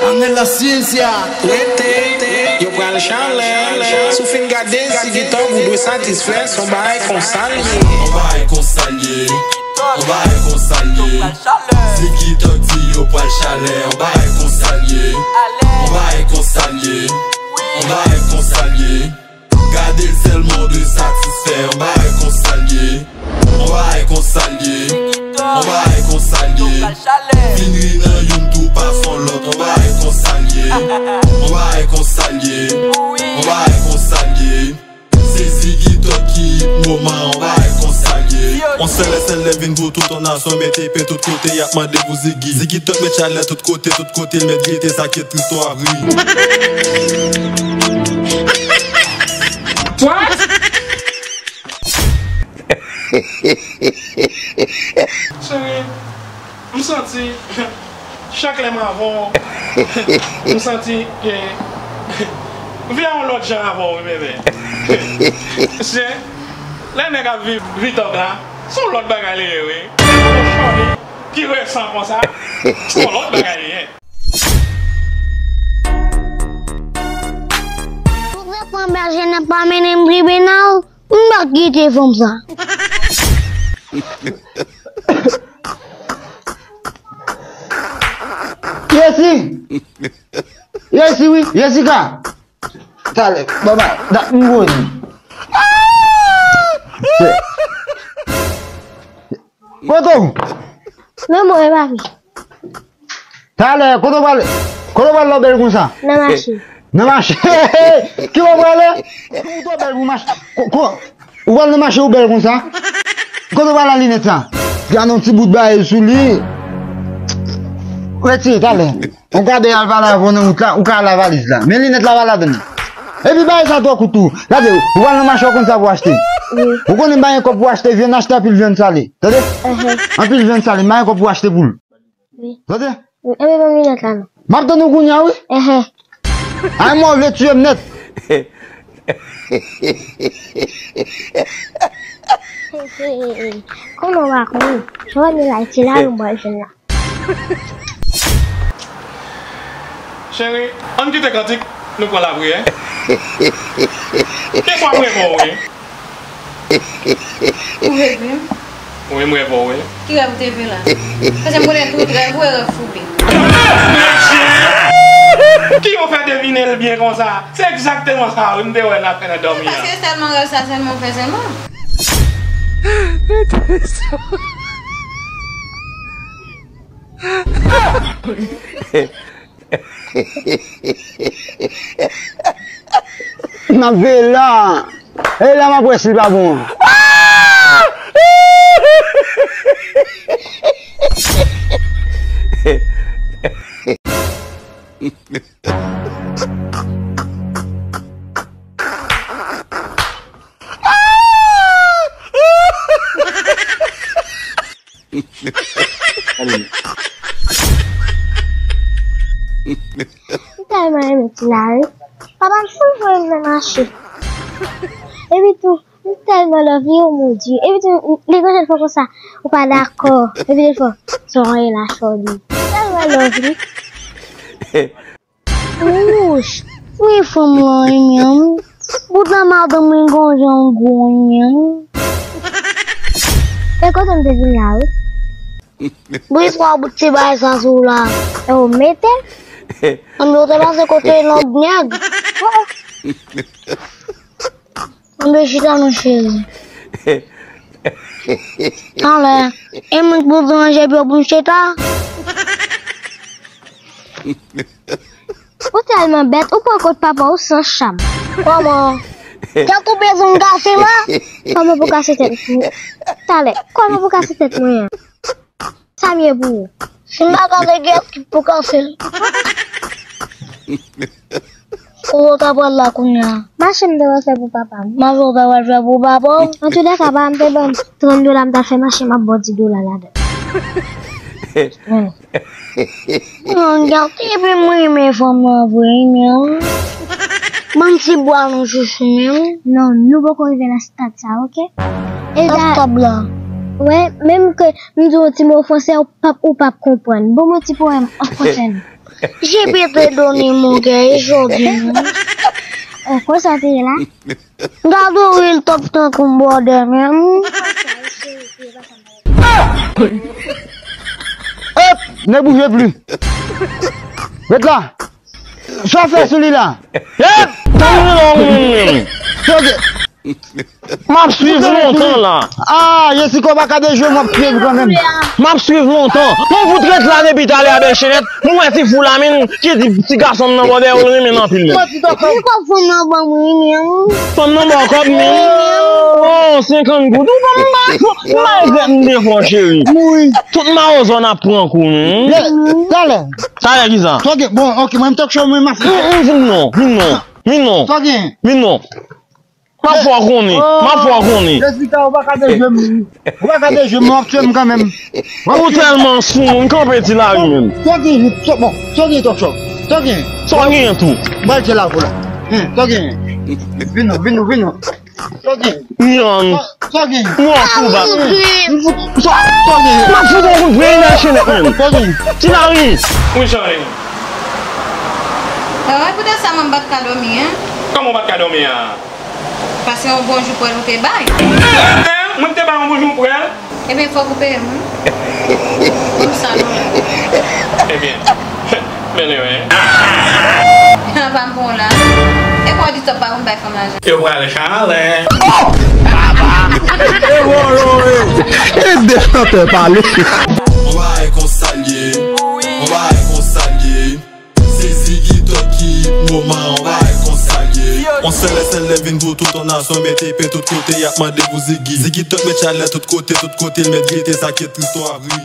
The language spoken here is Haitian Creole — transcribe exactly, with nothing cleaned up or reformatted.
Ann nan syans la. Rete, yo pral chalè. Si w fin gade Ziggy Top, ou dwe satisfè, se yon bagay konsa l ye. Yon bagay konsa l ye. Yon bagay konsa l ye. Ziggy Top di yo pral chalè. Yon bagay konsa l ye. Yon bagay konsa l ye. Yon bagay konsa l ye. Gade l sèlman, w dwe satisfè. Yon bagay konsa l ye. Yon bagay konsa l ye. Yon bagay konsa l ye. Vin ri nan youn tou, pase yon lòt. Yon bagay konsa l ye. Yon bagay konsa l ye. Yon bagay konsa l ye. Se Ziggy Top ki hit moman. Yon bagay konsa l ye. On sèl lè, sèl lè vin pou tout on nasyon mete pen tout kote, y ap mande pou Ziggy. Ziggy Top met chalè tout kote, tout kote l met gete, sa ki tris w ap ri. What? Cheri, m santi chak lè m avè w, m santi ke m vin yon lòt jan avè w, wi, bebe. Paske lè nèg ap viv vi tòg la, se yon lòt bagay li ye, wi. Yon chòni ki resan konsa, se yon lòt bagay li ye. Pou se pran bèje nan pa mennen m tribinal, m pa t kite fanm sa. Yesi! Yesi wi, Yesika! Talè, baba, dat m goni. Kote w? Men mwen, papi. Talè, kote w prale? Kote w prale lè w bèl konsa? Nan mache. Nan mache? Ki w prale? Kote w bèl pou mache? Ko, ko, ou pral nan mache ou bèl konsa? Kote w prale ak linèt sa? Gade yon ti bout bagay sou li. Retire talè. Ou ka de al pale avè w nan wout la, ou ka al ak valiz la. Men linèt la pa ladann. Epi bagay sa twò kout tou. Gade, ou pral nan mache w konn sa pou achte. Wi. Ou konnen m pa gen kòb pou achte vyann, achte anpil vyann sale. Tande? Enhen. Anpil vyann sale, m pa gen kòb pou achte poul. Wi. Tande? Wi, enben ban m linèt la non. M ap tann ou kounye a, wi. Enhen. Ay, mwen vle tiye m nèt. Konnen w pa konnen. Jwenn li la, se la nou bal jwenn la. Cheri, ann kite kantik, nou pran lapriyè. Defwa m reponn ou, wi. Ou revin? Wi, m revin, wi. Ki rèv ou te vin la? Paske m konnen tout rèv ou e rèv foube. Ki ou fè devine l byen konsa? Se egzakteman sa, wi, m te wè n ap fè nan dòmi a. Paske se sèlman rèv sa sèlman ou fè sèlman. M ap veye la. E la m ap wè si l pa bon an. M tèlman renmen ti la wi. Papa m souvre m nan mache. Epi tou, m tèlman love li, o mon Dye. Epi tou, li gon jan fè konsa, ou pa dakò. Epi li fè, sa w ye la, chòni. M tèlman love li. Wouch, men fanm lan renmen an wi. Bout nan madanm mwen gon jan gwo renmen an wi. E kote m te vin la wi. Bri twa bout ti bagay sa sou la. E w mete? Ann yo te pase kote lòt nèg. Oh, oh. Ann yo chita non cheri. Talè, e mwen k pou ranje byo pou m chita? Ou tèlman bèt, ou pran kot papa w san cham. Kòman? Tèt ou bezwen m kase la? Kòman pou kase tèt mwen? Talè, kòman pou kase tèt mwen an? Sa m ye pou ou? Si m pa kase kiyès ki pou kase l? Kote w ta pral la kounye a? Mache m te pral fè pou papa m. Mache w ta pral fè pou papa w? Antoulèka, papa m te ban m trant dola, m ta fè mache, m ap ba w di dola ladan. Ann gate, epi mwen renmen fanm nan vre, men. Ban m ti bwa non, chouchou, men. Non, nou poko rive nan stad sa, oke? E nan stad la. Wè, menm ke m di w yon ti mo fransè, ou p ap, ou p ap konprann. Bon, mwen ti powèm an fransè non. Je pete done mon kè, e jodi. Konsa te ye la. Gade w wi, l t ap tankou m bòdè menm. Ep, ne bouje pli. Ret la. Sa w fè sou li la? Ep, tann li non, menm. M ap swiv lontan la. Ah, Jesika, w pa ka dejwe, m ap swiv kanmenm. M ap swiv lontan. Mwen fout ret la depi talè a, bèl chenèt. Mwen wè ti fou la, menm, ki di ti gason m nan bòdè yo, l renmen l anpil, menm. Li konn fanm nan ban mwen, menm. Fanm nan ba w kòb, menm? Oh, senkant goud. Ou ban m ba, m ba l vèt m defò, cheri. Tout mawozo n ap pran kou, menm. Talè. Talè ki sa? Bon, ok, mwen m talk show, mwen m ap. Vin non, vin non, vin non. Vin non. M ap fè w konnen, m ap fè w konnen. Jesika, ou pa ka dejwe m. Ou pa ka dejwe m, w ap tye m kanmenm. Ou tèlman sou moun, kanpe ti lari menm. Sa w gen, sa, bon, sa w gen, talk show? Sa w gen? Sa w gen tou? M pral tye lavi w la. Hen, sa w gen? Vin non, vin non, vin non. Sa w gen? Yon. Sa w gen? Mwen ap fou bat. Sa w gen? M ap fout yon kout pwen nan chenèt menm. Sa w gen? Ti lari. Wi, cheri. Mwen, poutèt sa mwen m pa t ka dòmi, en. Kòman w pa t ka dòmi a? Paske yon bonjou pwèl ou te bay. Mwen te bay yon bonjou pwèl? Ebyen, fòk ou peye m, wi. Kòm sa, non. Ebyen, bèl erè. An pa m bon la. E kwa di tòp pa konn bay fanm lajan? Yo pral chale. E de chantè pale. On va konsa l ye. On va konsa l ye. Se Ziggy Top ki hit moman an, bay konsa l ye. On sèl lè, sèl lè vin pou tout on nasyon mete pen tout kote, y ap mande pou Ziggy. Ziggy Top met chalè tout kote, tout kote l met gete, sa ki tris twò ap ri.